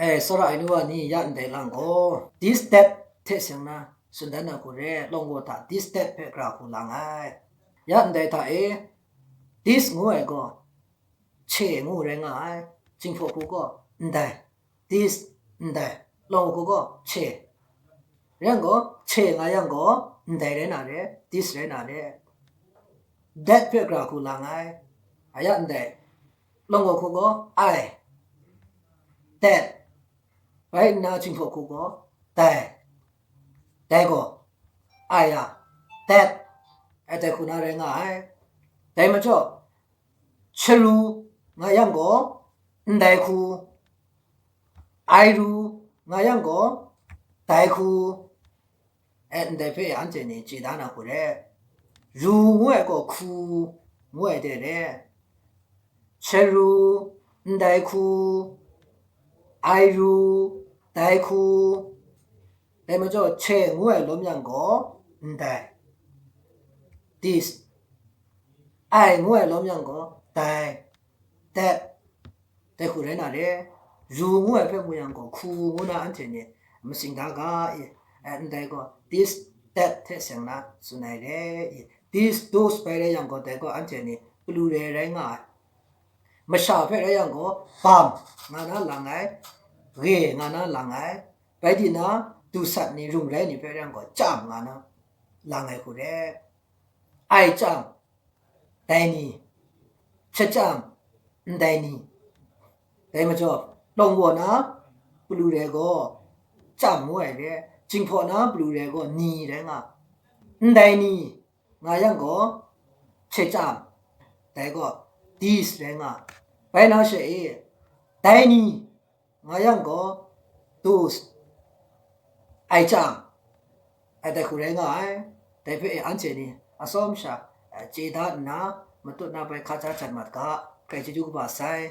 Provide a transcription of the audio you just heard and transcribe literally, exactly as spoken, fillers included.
E, tsawra ai nu wa ni, ya ndai lang gaw, this, that hte seng na tsun dan na hku re, lawng gaw hta this, that hpe gara hku lang ai. Ya ndai hta e, this ngu ai gaw, che ngu rai nga ai. Jinghpaw hku gaw, ndai, this, ndai, lawng hku gaw, che. Rai yang gaw, che nga yang gaw, ndai rai na re, this rai na re. That hpe gara hku lang ai. A ya ndai, lawng gaw hku gaw, I, that, bai nna jinghpaw hku gaw, dai, dai gaw, I a, that, ai dai hku na rai nga ai. Dai majaw, charu nga yang gaw, ndai hku, I ru nga yang gaw, dai hku, e, ndai hpe anhte ni chye da na hku re. Ru ngu ai gaw hku ngu ai de re. Charu, ndai hku, I ru, dai hku. Dai majaw, che ngu ai lawm yang gaw, ndai, this, I ngu ai lawm yang gaw, dai, that, dai hku rai na re. Ru ngu ai hpe mu yang gaw, hku ngu na anhte ni matsing da ga i. E, ndai gaw, this, that hte seng na tsun ai re i. This, those bai rai yang gaw, dai gaw anhte ni plural rai nga ai. Masha hpe rai yang gaw, bam nga na lang ai, re nga na lang ai. Bai di na, dusat ni, rum rai ni hpe rai yang gaw, chyam nga na lang ai hku re. Ai chyam, dai ni, chyam, ndai ni. Dai majaw, lawng gaw na plural gaw, chyam ngu ai re, jinghpaw na plural gaw, ni rai nga. Ndai ni nga yang gaw, chyam, dai gaw, this rai nga. Bai na she e, dai ni nga yang gaw, those, ai chyam, ai dai hku rai nga ai. Dai hpe anhte ni atsawm sha, eh, chye da nna, matut na bai hkaja jan mat ga, hkrai chyeju kaba sai.